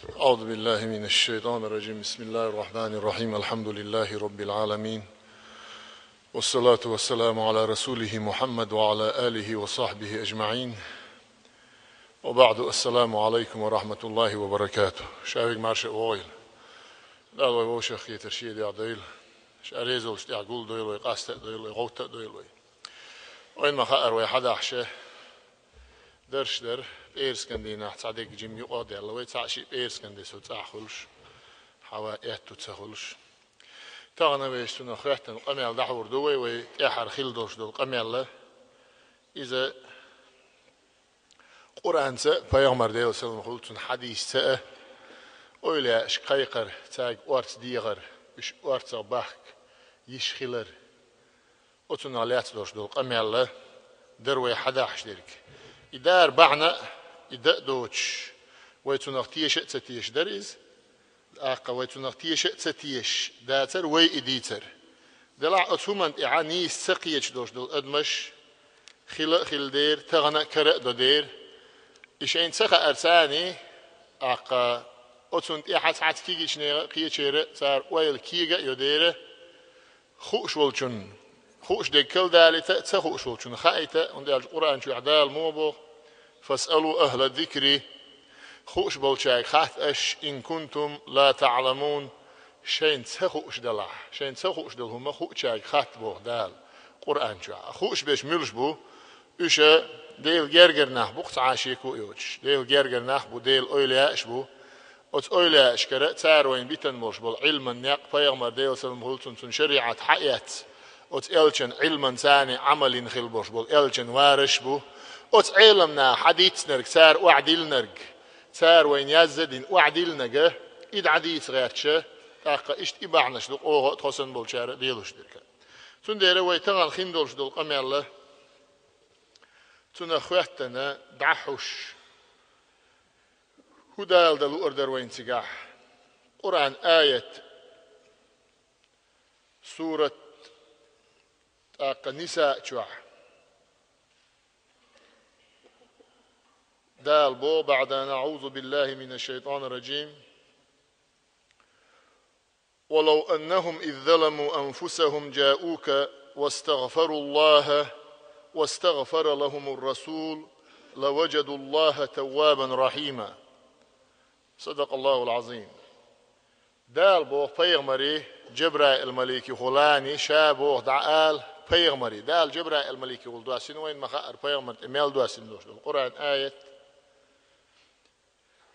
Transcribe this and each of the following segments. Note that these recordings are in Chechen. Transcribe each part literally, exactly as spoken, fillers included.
أعوذ بالله من الشيطان الرجيم. بسم الله الرحمن الرحيم. الحمد لله رب العالمين. والصلاة والسلام على رسوله محمد وعلى آله وصحبه أجمعين. وبعد، السلام عليكم ورحمة الله وبركاته. Ша вига марша вогӀийла. Дала вай вовшахкхетар шен дегӀ дойла. Ша резалуш тӀехь гулдойла вай, къаста а дойла вай, гӀовтта а дойла вай. Вайна ма хаара вай хьадахьаш дарш дар, пӀераскан дийнахь цхьа дерг жима юкъа а даьлла вай, цхьаъ шиъ пӀераскан де со цӀахь хуьлуш, хьава аьтту ца хуьлуш. Тахана вешан цунах хоьттина къамел дӀахьур ду вай, вай тӀаьхьара хила долуш долу къамел. Иза Къуръанца а, пайхамар Делан салам хуьлу цунна хьадисца а, ойла яаш кхайкхар, цаьрга орца дехар, уьш орцах бахка йиш хилар. Оцунах лаьцна долуш долу къамел дара вай хьадахьаш дерг. И дара бахьана а, и дан а доцуш, вай цунах теша а ца теша дара иза. ТӀаккха вай цунах теша а ца тешаш дацара вай и дийцар. Делахь оцу хӀуманна тӀехьа нийса ца кхеташ долуш долу адамаш хила а хила дера, тахана а кара а до дера. И шайна ца хаарца, тӀаккха оцунна тӀехьа цхьацца кегийчу нехан а кхечеран а цара ойла кега а йо дера. Хууш волчунна хууш дерг кхалдалийта а, ца хууш волчунна хаийта а, хӀунда аьлча Къуръан чохь Дала муха боху: «Фасъалу ахӀла зикри», хууш болчаьрга хатта аша, «ин кунтум ла таӀламун», шайна ца хууш делахь, шайна ца хууш долу хӀума хуучаьрга хатта боху Дала Къуръан чохь. Хууш берш муьлш бу? Уьш Делан гергара нах бу-кх, цхьа а шеко а йоцуш. Делан гергара нах бу, Делан ойла яаш бу. Оцу ойла яашкара цара вайна битина болуш болу Ӏилман некъ, пайхамар Делан салам хуьлу цунна, цуьнан шариӀат хьаэцна, оцу элчан Ӏилманца а Ӏамал йина хила болуш болу элчан вараш а бу. Оцу Ӏелам наха хьадийцинарг, цара охьадиллинарг, цара вайна язза а дина охьадиллинарг, и дӀадийца гӀерташ, тӀаккха иштта и бахьанаш ду-кх оха а, тхо санна болчара а лелош дерг. Цундела вай тахана хин долуш долу къамел цунах хоьттина дӀахьуш, хӀун Дала дан луур дара вайна цигахь? Къуръан аят, сурат, тӀаккха Ниса чохь. Дала боху баьдана: «АӀузу биллахӀи минаш-шайтӀанир-ражим. ولو أنهم إذ ظلموا أنفسهم جاءوك واستغفروا الله واستغفر لهم الرسول لوجدوا الله توابا رحيما». صدق الله العظيم. Дала боху пайхамаре, Жабраил-маликехула а, ша боху дӀаала пайхамаре. Дала Жабраил-маликехула доссина, вайна ма хаара пайхамар тӀе мел доссина долуш долу Къуръан аят.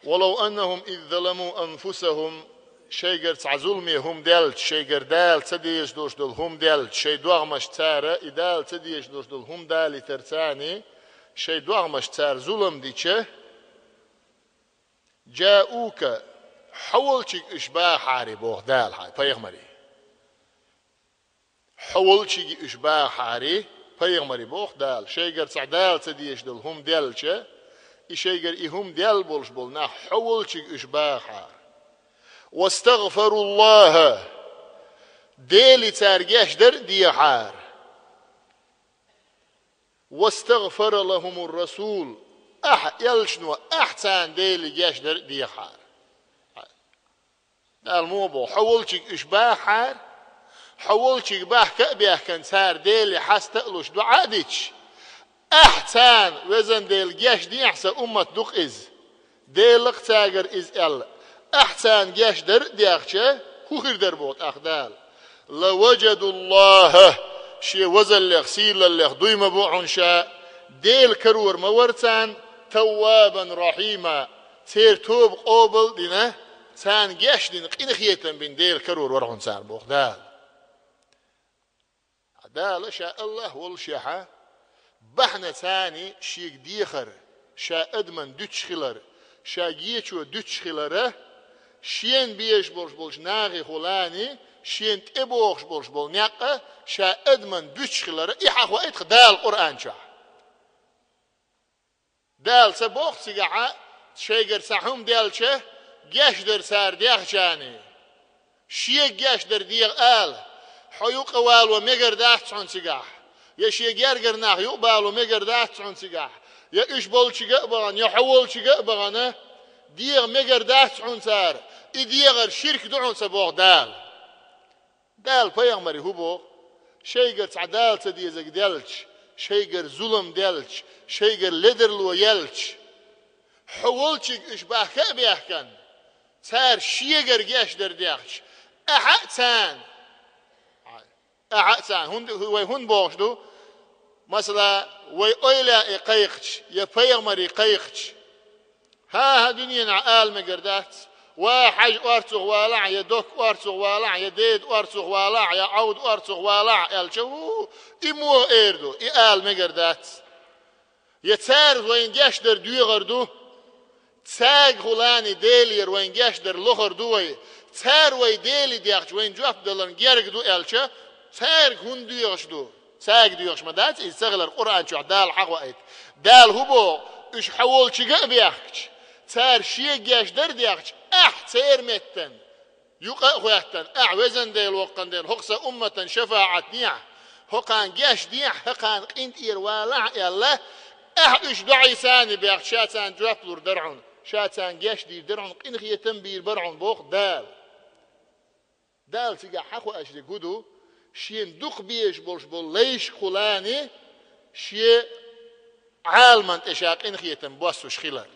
«ولو أنهم إذ ظلموا أنفسهم», шайгара цхьа зуламе хӀума делча, шайгара Дала ца дезаш долуш долу хӀума делча, шайн догӀмашца цара и Дала ца дезаш долуш долу хӀума далийтарца а, шайн догӀмашца цара зулам дича, «جاءوك», хьо волчуьнга уьш бахахьара боху Дала хьан пайхамаре. Хьо волчуьнга уьш бахахьара, пайхамаре боху Дала, шайгара цхьа Дала ца дезаш долу хӀума делча, и шайгара и хӀума делла болуш болу нах хьо волчуьнга уьш бахахьара. «واستغفروا الله», Деле цара гечдар а дехьара. «واستغفر لهم الرسول», ахьа элчано, ахьа царна Деле гечдар а дехьара. Дала муха боху, хьо волчуьнга уьш бахахьара, хьо волчуьнга бахка а баьхкина, цара Деле хьаста а луш, доӀа а дича, ахьа царна, везан Дела, гечдехьа, сан уммат ду-кх иза, Дела-кх цаьргара иза аьлла, ахьа царна гечдар а дехча, хӀун хир дара боху тӀаккха Дала? «لوجدوا الله», шен вазаллех, сийлаллех дуй ма бу хьуна ша, Дела карор ма вара царна, «توابا رحيما», церан тоба къобал а дина, царна гечдина, къинхетам бина Дела карор вара хьуна царна боху Дала. Дала ша АллахӀ воллушехьа, бахьана царна шега дехар, ша адаман дуьтуш хилар, ша гечо дуьтуш хилара, шена безаш болуш болчу нахехула а, шена тӀебогӀуш болуш болу некъ а ша адаман буьтуш хилара, и хьахоуьйту-кх Дала Къуръан чохь. Дала ца боху цигахьа, шайгара цхьа хӀума делча, гечдар цара дехча а. Шега гечдар деха ала, хьо юкъа вало мегар дац хьуна цигахь, я шен гергара нах юкъа бало мегар дац хьуна цигахь, я уьш болчига а бахана, я хьо волчига а бахана, ДегӀа мегар дац хьуна цара, и дегӀар ширк ду хьуна ца боху Дала. Дала пайхамаре хӀун боху? Шайгара цхьа Дала ца дезарг делча, шайгара зулам делча, шайгара ледарло елча, хьо волчиг уьш бахка а бехкан, цара шегара гечдар дехча, ахьа а царна, ахьа а царна, хӀунда, вай хӀунда бохуш ду? Масала, вай ойла а кхайкхача, я пайхамаре кхайкхача, хӀан-хӀа, дуьненахь ала мегар дац, ва хьаьжа орцух валахь, я докка орцух валахь, я деда орцух валахь, я Ӏовда орцух валахь аьлча, хӀу, и муха эр ду, и ала мегар дац. Я цара вайна гечдар доьхур ду, цаьргахула Делера вайна гечдар лохур ду вай, цара вай Деле дехча вайна жоп даларна герга ду аьлча, цаьрга хӀунда доьхуш ду? Цаьрга доьхуш ма дац иза, ца хилар Къуръан чохь Дала хьахоуьйту. Дала хӀун боху? Уьш хьо волчиг а бехкача, цара шега гечдар а дехча, ахь церан меттана юкъа а хӀоьттина, ахь, везан Дела, воккхан Дела, хӀокху сан умматан шафаӀат дехьа, хӀокхарна гечдехьа, хӀокхарна къинтӀера валахь аьлла, ахь уьш доӀийсане бехча, ша царна жоп лур дара хьуна, ша царна гечдийр дара хьуна, къинхетам бийр бара хьуна боху Дала. Дала цигахь хьахоуьйтуш дерг хӀун ду? Шена дукха безаш болуш болу лайшкахула Шен Ӏаламан тӀе Ша къинхетам боссуш хилар.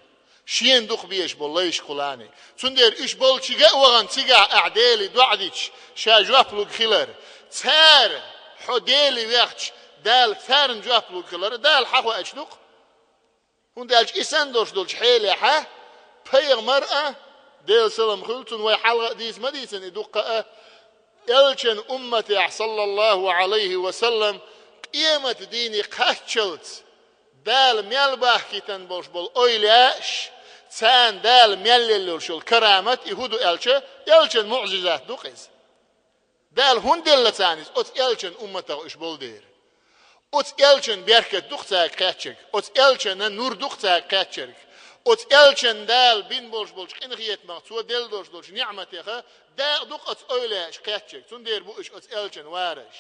Шена дукха безаш болу лайшкахула. Цундела уьш болчиг а вахана цигахь ахь Деле доӀа дича, Ша жоп луг хилар. Цара хьо Деле вехча, Дала царна жоп луг хилар Дала хьахоуьйтуш ду-кх. ХӀунда аьлча и санна долуш долчу хьелехь пайхамар а, Делан салам хуьлда цунна, вай хьалха а дийца ма дийцина и дуккха а, элчан умматехь, саллаллаху Ӏалайхи ва саллам, къематан дийне кхаччалц Дала мел бахкийтина болуш болу ойла а, царна Дала мел лелла йолуш йолу карамат и хӀун ду аьлча, элчан муӀжизат ду-кх иза. Дала хӀунда делла царна иза? Оцу элчан умматах уьш болу дера. Оцу элчан беркат ду-кх цаьрга кхеччиг, оцу элчанан нур ду-кх цаьрга кхеччиг, оцу элчан Дала бина болуш болчу къинхетамах, цо делла долуш долчу неӀматеха дакъа ду-кх оцу ойла а кхеччиг. Цундела бу уьш оцу элчан вараш.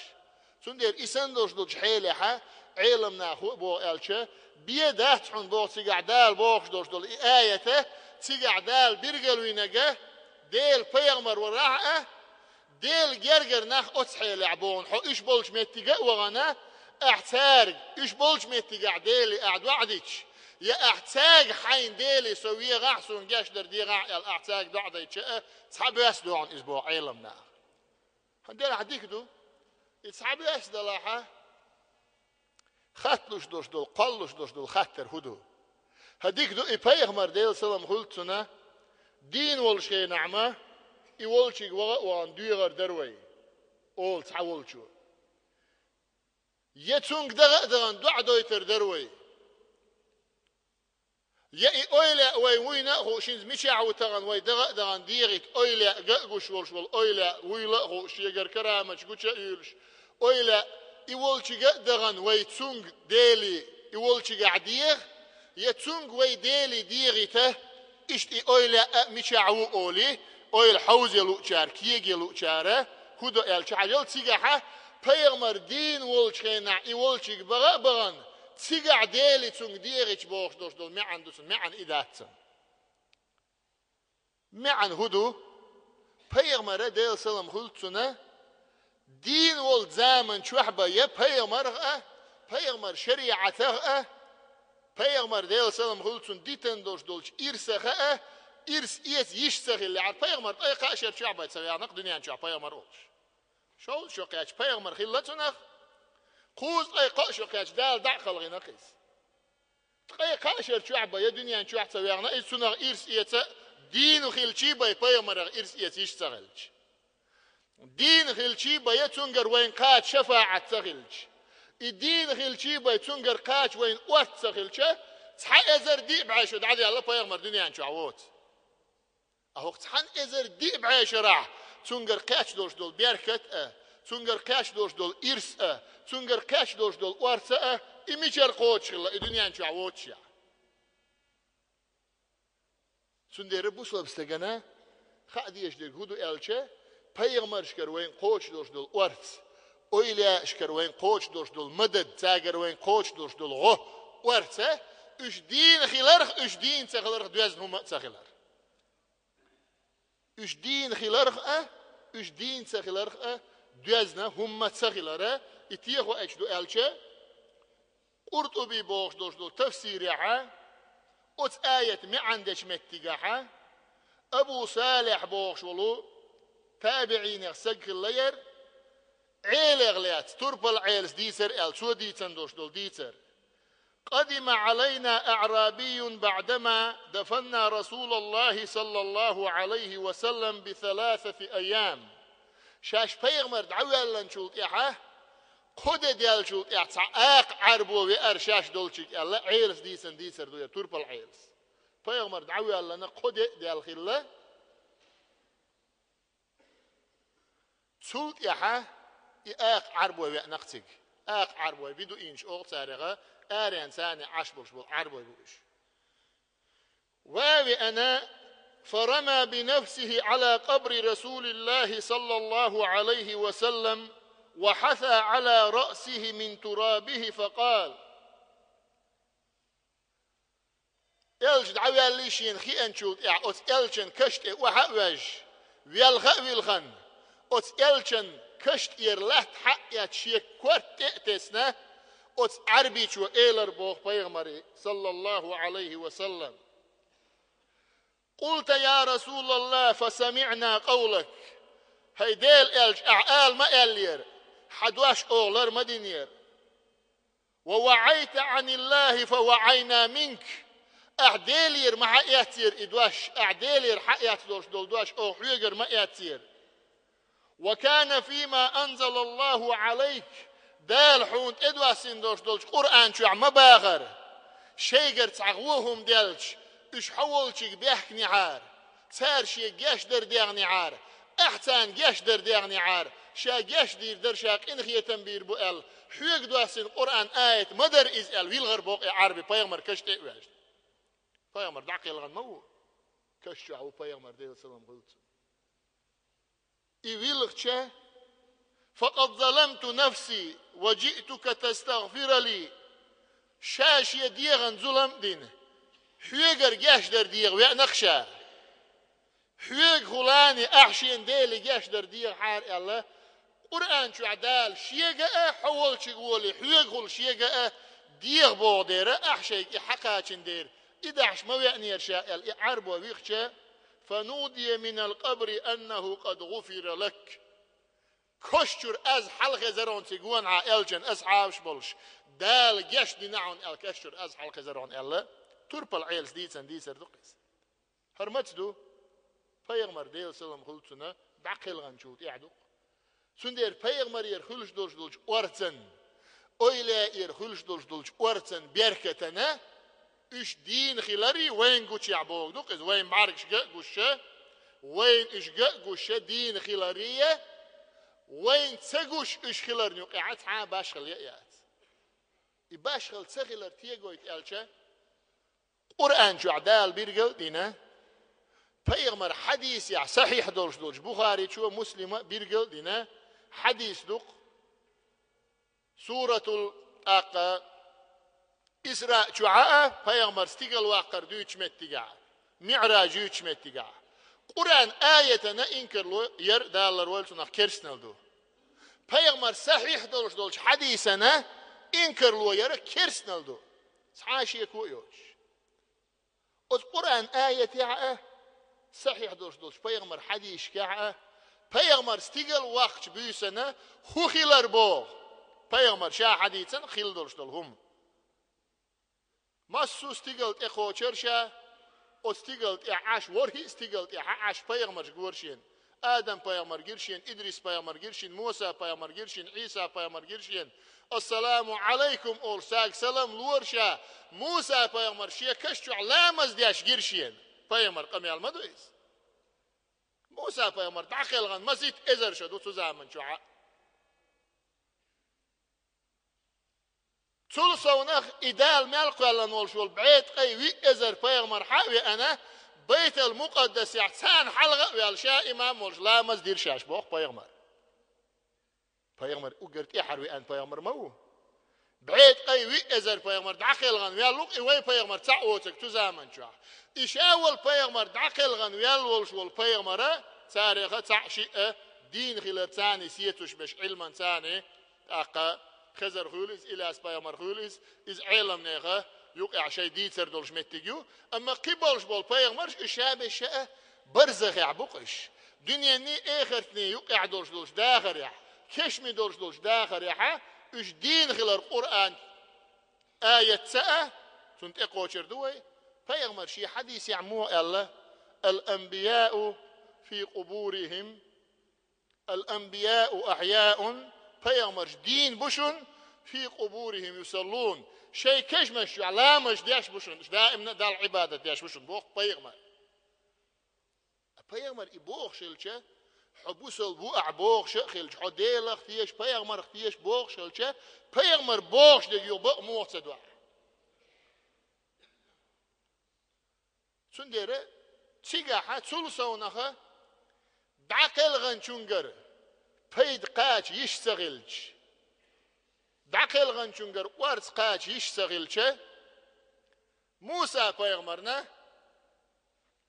Цундела и санна долуш долчу хьелехь Ӏеламнаха хӀун а боху аьлча, бен дац хьуна боху цигахь Дала бохуш долуш долу и аята, цигахь Дала билгалвинарг, Делан пайхамар варахь а, Делан гергара нах оцу хьелехь боху хьо уьш болчу меттиг а вахана, ахь цаьрга, уьш болчу меттигехь Деле ахь доӀа дича, я ахь цаьрга хьайна Деле со вехахь, суна гечдар дехахь аьлла ахь цаьрга доӀа дайча а, цхьабосса ду хьуна иза боху Ӏеламнаха. ХӀан делахь дика ду. И цхьабосса далахь, хатталуш долуш долу, кхоллалуш долуш долу хаттар хӀун ду? ХӀан дика ду, и пайхамар, Делан салам хуьлда цунна, дийна волчу хенахь ма, и волчиг ваха а вахана доьхур дара вай, олу цхьа волчо. Я цуьнга даха а дахана доӀа дойтур дара вай. Я и ойла а вай вуйна а хууш, хӀинца мичахь ву тахана вай даха а дахана дехийта, ойла а ган а гуш волуш волу ойла а вуйла а хууш, шегара караматаш гуча а юьйлуш, ойла а и волчиг а дахана вай цуьнга Деле и волчигахь деха, я цуьнга вай Деле дехийта, иштта и ойла а мичахь ву олий, ойла хьовзалуучара, кегийлуучара, хӀун до аьлча хьажал цигахь, пайхамар дийна волчу хенахь и волчиг баха а бахана, цигахь Деле цуьнга дехийча бохуш долуш долу маьӀна ду цуьнан, маьӀна и дац цуьнан. МаьӀна хӀун ду? Пайхамара, Делан салам хуьлда цунна, дийна волу заман чохь бан я пайхамарх а, пайхамар шариӀатах а, пайхамар, Делан салам хуьлда цунна, дитина долуш долчу ирсах а, ирс эца йиш ца хиллехьара, пайхамар ткъе кхаа шера чохь бан ца ваьхна-кх дуьнен чохь пайхамар волуш. Шовзткъа шо кхаьчча пайхамар хилла цунах, кхузткъе кхаа шо кхаьчча Дала дӀа а кхалхина-кх иза. Ткъе кхаа шера чохь бан я дуьнен чохь ца ваьхна иза, цунах ирс эца, дийна хилчий бен, пайхамарах ирс эца йиш ца хилча. Дийна хилчий бен я цуьнгара вайна кхача шафаӀат ца хилча. И дийна хилчий бен цуьнгара кхача вайна орца ца хилча, цхьа эзар диъ бӀе шо дӀадаьлла пайхамар дуьнен чохь воцу. А хӀокху цхьана эзар диъ бӀе шарахь цуьнгара кхаьчна долуш долу беркат а, цуьнгара кхаьчна долуш долу ирс а, цуьнгара кхаьчна долуш долу орца а, и мичара кхочуш хилла и дуьнен чохь воццушехь. Цундела бусалба стагана хаа дезаш дерг хӀун ду аьлча, пайхамаршкара вайна кхочуш долуш долу орца, ойла а шкара вайна кхочуш долуш долу мадад, цаьргара вайна кхочуш долуш долу гӀо, орца, уьш дийна хиларх, уьш дийна ца хиларх доьзна хӀума а ца хилар. Уьш дийна хиларх а, уьш дийна ца хиларх а доьзна хӀумма ца хилара, и техо эча ду аьлча, Къуртуби бохуш долуш долу тафсирехьа, оцу аят маьӀна дечу меттигехьа, Абу Салихь бохуш волу табиӀинех саг хилла яра, Ӏелех лаьцна, турпал Ӏелас дийцар аьлла, цо дийцан долуш долу дийцар. قدم علينا أعرابي بعدما دفنا رسول الله صلى الله عليه وسلم بثلاثة أيام. Шаьш пайхамар дӀавоьлланчул тӀаьхьа, кхо де даьллачул тӀаьхьа цхьа акха Ӏарбо веара шаьш долчиг аьлла, Ӏелас дийцан дийцар ду яра, турпал Ӏелас. Пайхамар дӀавоьллана кхо де а даьлла хилла, цул тӀаьхьа и акха Ӏарбой веана цига. Акха Ӏарбой, бедуинаш олу царех, аренца Ӏаш болуш болу Ӏарбой бу уьш. Ва веана, فرمى بنفسه على قبر رسول الله صلى الله عليه وسلم وحثى على رأسه من ترابه فقال: Элча дӀаваьллий шена хиъначул тӀаьхьа оцу элчан каш тӀе охьа а воьжна, велха а вилхина, оцу элчан каш тӀера латта хьа а эцна, шен корта тӀе а тесна, оцу Ӏарбичо элар боху пайхамаре, саллаллаху Ӏалайхи ва саллам: قلت يا رسول الله فسمعنا قولك. ХӀай Делан элча, ахьа ала ма аьллера, хьан дош оха лар ма динера. ووعيت عن الله فوعينا منك. Ахьа Делера ма хьаэццера и дош, ахьа Делера хьаэцна долуш долу дош оха хьоьгара ма эццера. وكان فيما أنزل الله عليك. Дала хьуна тӀедоссийна долуш долчу Къуръан чохь ма бахара: шайгара цхьа гӀо хӀума делча, уьш хьо волчуьнга бехканехьара, цара шен гечдар дехнехьара, ахьа царна гечдар дехнехьара, ша гечдийр дара, ша къинхетам бийр бу аьлла, хьоьга доссийна Къуръан аят ма дара иза аьлла, вилхар боху и Ӏарби пайхамар каш тӀе а воьжна. Пайхамар дӀакхелхина ма ву. Каш чохь ву пайхамар, Делан салам хуьлда цунна. И вилхича: فقد ظلمت نفسي وجئتك تستغفر لي. Ша шен дегӀан зулам а дина, хьоьгара гечдар деха веана-кх ша. Хьоьгахула а, ахьа шена Деле гечдар дехахьара аьлла, Къуръан чохь Дала шега а, хьо волчуьнга волий, хьоьгахула шега а деха боху дера, ахьа шайга и хьакхачийна дера, и дахьаш ма веанера ша аьлла, и Ӏарбо вихча: فنودي من القبر أنه قد غفر لك. Каш чуьра аз хьалхезара хьуна цига гонахьа элчан асхьабаш болуш, Дала гечдина хьуна аьлла, каш чуьра аз хьалхезара хьуна аьлла, турпал Ӏелас дийцан дийцар ду-кх иза. ХӀара маца ду? Пайхамар, Делан салам хуьлда цунна, дӀакхелхинчул тӀаьхьа ду-кх. Цундела пайхамарера хуьлуш долуш долчу орцан, эвлаяэра хуьлуш долуш долчу орцан беркатана уьш дийна хиларий вайна гучехь боху ду-кх иза, вайн бӀаьргашка а гуш, вайна уьш га а гуш, дийна хиларий, вайна ца гуш уьш хиларна юкъехь цхьа а башхалла яц. И башхалла ца хилар тегойту аьлча, Къуръан чохь Дала биргал а дина, пайхамар хьадисехь, сахьихь долуш долчу Бухаричо, Муслима биргал а дина хьадис ду-кх, суратул, тӀаккха Исраъ чохь а пайхамар стигал ваккхар дуьйцучу меттигехь, МиӀраж юьйцучу меттигехь, Къуръан аятана инкарло яр, Дала ларвойла цунах, керстанал ду. Пайхамар сахьихь долуш долчу хьадисана инкарло яр керстанал ду. Цхьа а шеко а йоцуш. Оцу Къуръан аятехь а, сахьихь долуш долчу пайхамар хьадисашкахь а, пайхамар стигал ваккхачу буьйсана хӀун хилар боху, пайхамар ша хьадийцан хилла долуш долу хӀума. Массо а стигал тӀекхочура ша, оцу стигал тӀехь Ӏаш, ворхӀе а стигал тӀехь Ӏаш пайхамарш гора шена. Адам-пайхамар гира шена, Идрис-пайхамар гира шена, Муса-пайхамар гира шена, Ӏийса-пайхамар гира шена. «Ассаламу Ӏалайкум», олуш, цаьрга салам лора ша. Муса-пайхамар шен каш чохь ламаз деш гира шена. Пайхамар къамел ма ду иза. Муса-пайхамар дӀакхелхина масийтта эзар шо ду цу заман чохь. Цул совнах и Дала мел кхоьллина волуш волу бӀе ткъе виъ эзар пайхамар хьа а веана, Байтал-Мукъаддасехь царна хьалха а ваьлла, ша имам волуш ламаз дира шаьш, боху пайхамар. Пайхамар уггар тӀаьхьара веана пайхамар ма ву. БӀе ткъе виъ эзар пайхамар дӀакхелхина ваьлла ву-кх и вай пайхамар, цхьа а воцург цу заман чохь. И ша волу пайхамар дӀакхелхина ваьлла волуш волу пайхамара Царех цхьаъ-шиъ дийна хилар царна сецаш беш Ӏилман царна, тӀаккха Хезар хуьлу иза, Ильяс-пайхамар хуьлу иза, иза Ӏеламнех юкъехь шайн дийцар долуш меттиг ю, амма кхин болуш болу пайхамарш уьш ша беш а барзахехь бу-кх уьш. Дуьненний, эхартний юкъехь долуш долчу дахарехь, кешаме долуш долчу дахарехь уьш дийна хилар Къуръан аятца а, цунна тӀекхочур ду вай. Пайхамар шен хьадисехь муха аьлла: «Ал-анбияу фи къубурихим, ал-анбияу ахьяун», пайхамарш дийна бу шуна, «фи къубурихим юсаллун», шайн кешамаш чохь ламазаш деш бу шуна, уьш даимна а Далла Ӏибадат деш бу шуна, боху пайхамар. Пайхамар и бохуш хилча, хьо бусалба ву ахь бохуш а хилча, хьо Делах теша, пайхамарх теша бохуш хилча, пайхамар бохуш дерг юха бакъ муха ца до ахь? Цундела цигахь цул совнаха дӀакхелханчуьнгара пайда кхача йиш ца хилча, дӀакхелханчуьнгара орца кхача йиш ца хилча, Муса-пайхамарна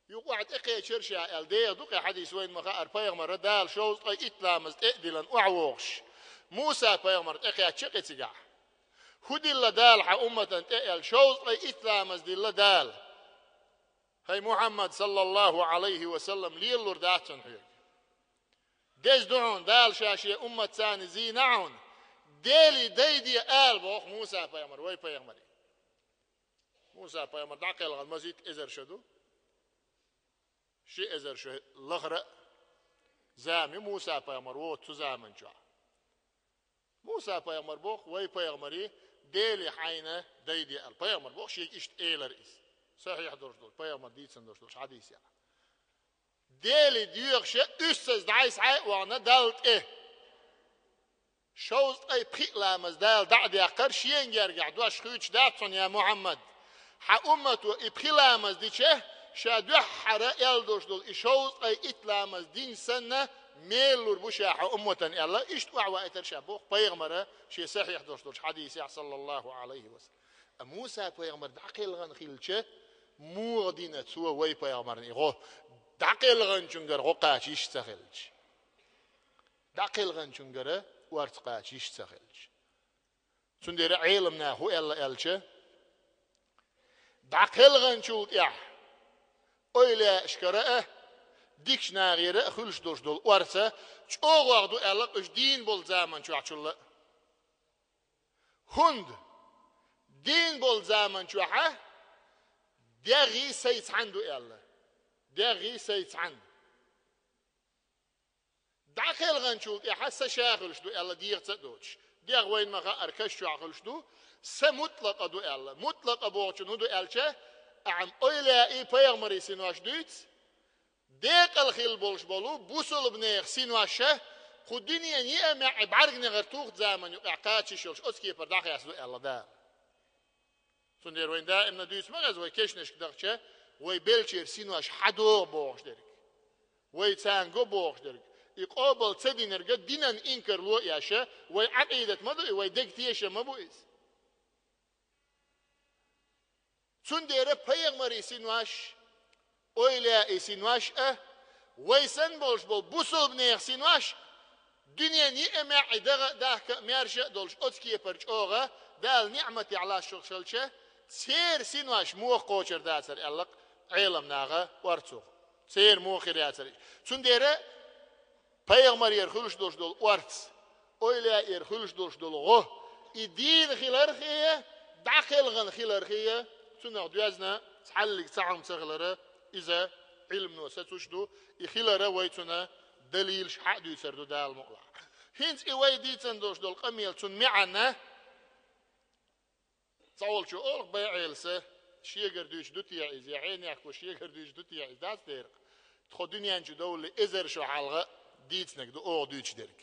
юкъахь тӀекхечира ша аьлла, деха ду-кх и хьадис, вайна ма-хаъара, пайхамар Дала шовзткъе итт ламаз тӀе а диллина охьавогӀуш, Муса-пайхамар тӀекхаьчча кхин цигахь: «ХӀун дилла Дала хьан умматан тӀе?» аьлла, «Шовзткъе итт ламаз дилла Дала». «ХӀай Мухьаммад, саллаллаху Ӏалайхи ва саллам, лелалур дац хьуна хьоьга. Деза ду хьуна, Дала ша шен уммат царна зийна хьуна, Деле дайде ала», боху Муса-пайхамар вай пайхамаре. Муса-пайхамар дӀакхелхина мазитта эзар шо ду. Ши эзар шо лахара а зама ю Муса-пайхамар воцу цу заман чохь. Муса-пайхамар боху вай пайхамаре: «Деле хьайна дайде ала». Пайхамар боху шега иштта элира иза. Сахьихь долуш долчу, пайхамар дийцина долуш долчу хьадисехь. Деле доьхуш а, уьстаза дӀасхьа а вахана Далла тӀе. Шовзткъе пхиъ ламаз Дала дӀа а даьккхира, шена гергахь дош хуьйцуш дац хьуна, я Мухьаммад. Хьан уммато и пхи ламаз дича, ша дуьххьара аьлла долуш долу и шовзткъе итт ламаз дина санна, мел лур бу ша хьан умматан аьлла, иштта охьаваийтира ша боху пайхамара шен сахьихь долуш долчу хьадисехь, саллаллаху Ӏалайхи ва саллам. А Муса-пайхамар дӀакхелхина хилча, муха дина цо вай пайхамарна и гӀо? ДӀакхелханчуьнгара гӀо кхача йиш ца хилча. ДӀакхелханчуьнгара орца кхача йиш ца хилча. Цундела Ӏеламнаха хӀун аьлла аьлча, дӀакхелханчул тӀаьхьа эвлаяашкара а, дикачу нахера а хуьлуш долуш долу орца чӀогӀа ду аьлла уьш дийна болу заман чохьчул а. ХӀунда дийна болу заман чохь а дегӀий, сай цхьаьна ду аьлла. ДегӀий, сай цхьаьна. ДӀакхелханчул тӀаьхьа са ша хуьлуш ду аьлла, дегӀаца а доцуш. ДегӀ вайна ма-хаъара каш чохь хуьлуш ду, са мутлакъа ду аьлла. Мутлакъа бохучун хӀун ду аьлча, ахьа эвлаяийн, пайхамарийн синош дуьйцу, декъала хилла болуш болу бусалбанехан синош а кху дуьненан йиъ а маьӀӀе бӀаьрганегӀар туху заман юкъахь кхача йиш йолуш оцу кепара дӀахаьста ду аьлла Дала. Цундела вайна даимна дуьйцу ма хеза, вай кешнашка дахча, вай беллачеран синош хьан догӀу бохуш дерг. Вай царна го бохуш дерг. И къобал ца динарг динан инкарло а еш, вай Ӏакъидат ма ду и, вай деган тешам ма бу иза. Цундела пайхамарийн синош, эвлаяийн синош а, вай санна болуш болу бусалбанехан синош, дуьненан йиъ а маьӀӀе даха а, дахка а, маьрша а долуш оцу кепара чӀогӀа Дала ниӀматехь лаш хилча, церан синош муха кхочур дацара аьлла-кх Ӏеламнаха орцух. Церан муха хир яцара. Цундела пайхамарера хуьлуш долуш долу орца, эвлаяера хуьлуш долуш долу гӀо, и дийна хилархе, дӀакхелхина хилархе, цунах доьзна цхьаллиг цхьа хӀума ца хилара, иза Ӏилмано сацош ду, и хилара вай цунна далилаш хьа а дуьйцур ду Дала мукъалахь. ХӀинца и вай дийцина долуш долу къамел, цунна маьӀна, цхьаволчо олу-кх, Байӏелас шегара дуьйцуш ду те иза, я хьенехко шегара дуьйцуш ду те иза, дац дера-кх. Тхо дуьнен чу довлале эзар шо хьалха дийцинарг ду оха дуьйцуш дерг.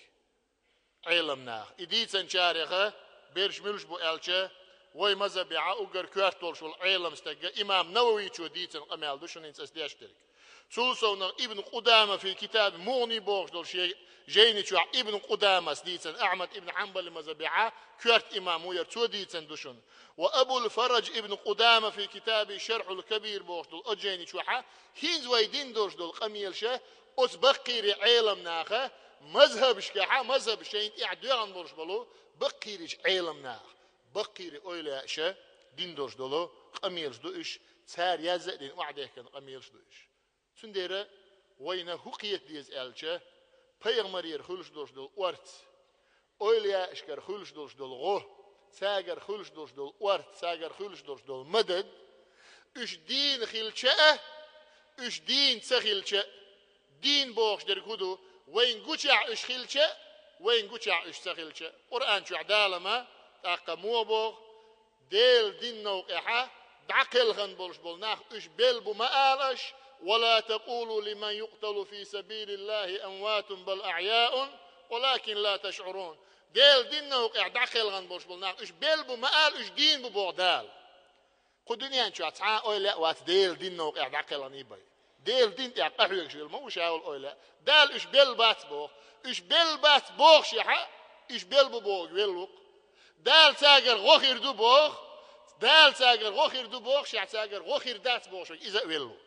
Ӏеламнаха. И дийцинчарех берш муьлш бу аьлча, вай мазхабехь уггар коьрта волуш волу Ӏелам стаг имам Нававичо дийцина къамел ду шуна хӀинца ас деш дерг. Цул совнагӀа Ибн Къудама фи китаби МугӀни бохуш долу шен жайни чохь Ибн Къудамас дийцина, Ахьмад ибн Хьанбали мазхабехь коьрта имам ву яра, цо дийцина ду шуна. Ва Абул Фарадж Ибн Къудама фи китаби Шархьул Кабир бохуш долу оцу жайни чохь хӀинца вай дина долуш долу къамелаш оцу баккхийрийн Ӏеламнаха мазхабашкахь, мазхаб шайна тӀехь доьгӀна болуш болу баккхийрийн Ӏеламнаха, баккхийрийн эвлаяаша дина долуш долу къамелаш ду уьш, цара язъян а дина охьадехкина къамелаш ду уьш. Цундела вайна хӀун кхета деза аьлча, пайхамарера хуьлуш долуш долу орца, эвлаяашкара хуьлуш долуш долу гӀо, цаьргара хуьлуш долуш долу орца, цаьргара хуьлуш долуш долу мадад, уьш дийна хилча а, уьш дийна ца хилча а, дийна бохуш дерг хӀун ду, вайна гучехь уьш хилча а, вайна гучехь уьш ца хилча а. Къуръан чохь Дала ма, тӀаккха муха боху, Делан динан новкъехь дӀакхелхина болуш болу нах уьш белла бу ма ала аша: «Ва ла такъулу лиман юкъталу фи сабилиллахи амватун, бал ахьяун, валакин ла ташъурун». Делан динан новкъехь дӀакхелхина болуш болу нах уьш белла бу ма ала, уьш дийна бу боху Дала. Кху дуьнен чохь цхьа а эвлаяъ вац Делан динан новкъехь дӀакхелхина бен. Делан дин тӀехь къахьоьгуш велла ма ву ша волу эвлаяъ. Дала уьш белла бац боху. Уьш белла бац бохушехь, уьш белла бу бохург велла ву-кх. Дала цаьргара гӀо хир ду боху. Дала цаьргара гӀо хир ду бохушехь, цаьргара гӀо хир дац бохуш верг иза а велла ву.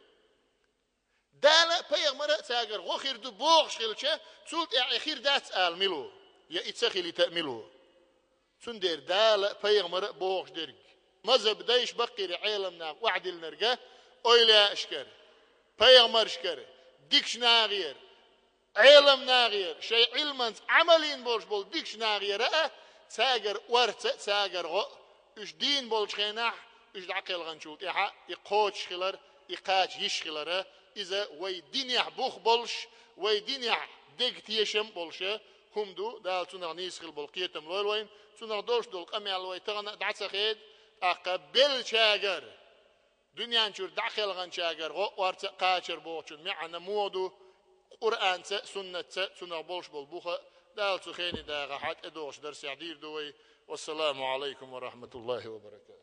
Дала а, пайхамара а цаьргара гӀо хир ду бохуш хилча, цул тӀаьхьа и хир дац ала мила ву, я и ца хилийта а мила ву? Цундела Дала а, пайхамара а бохуш дерг, мазхаб дайша баккхийрийн Ӏеламнаха охьадиллинарг а, эвлаяашкара, пайхамаршкара, дикачу нахера, Ӏеламнахера, шайн Ӏилманца Ӏамал йина болуш болу дикачу нахера а, цаьргара орца а, цаьргара гӀо а, уьш дийна болчу хенахь, уьш дӀакхелхинчул тӀаьхьа и кхочуш хилар, и кхача йиш хилар а, иза вай динехь бух болуш, вай динехь дегтешам а болуш хӀума ду. Дала цунах нийса хила болу кхетам лойла вайна. Цунах долуш долу къамел вай тахана а дӀа ца хеда, тӀаккха беллачаьргара, дуьнен чуьра дӀакхелхинчаьргара гӀо а, орца а кхачар бохучун маьӀна муха ду, Къуръанца а, суннатца а цунах болуш болу бух а. Дала цу хене дагӀахь тӀедогӀучу дарсехь дийр ду вай. Вассаламу Ӏалайкум ва рахьматуллахӀи ва баракатухӀ.